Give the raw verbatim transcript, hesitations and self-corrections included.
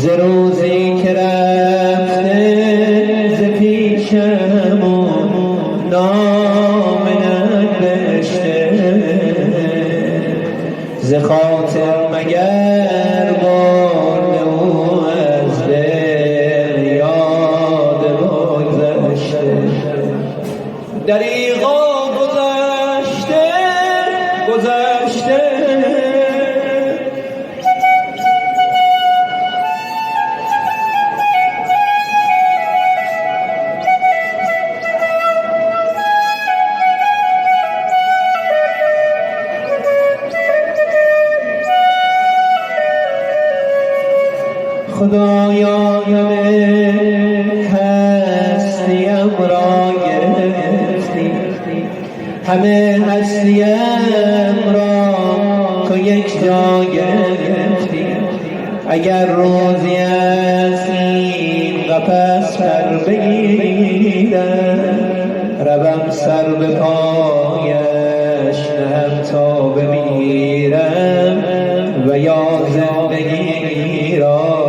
ز روزی که رفته ز پیشمون نامه ننوشته، ز خاطر مگر برده او از دل یاد گذشته. دریغا گذشته، گذشته. خدایا، همه هستیم را گرفتی، همه هستیم را تو یک جا گرفتی. اگر روزی از این قفس پر بگیرم، روم سر به پایش نهم تا بمیرم، و یا زندگی را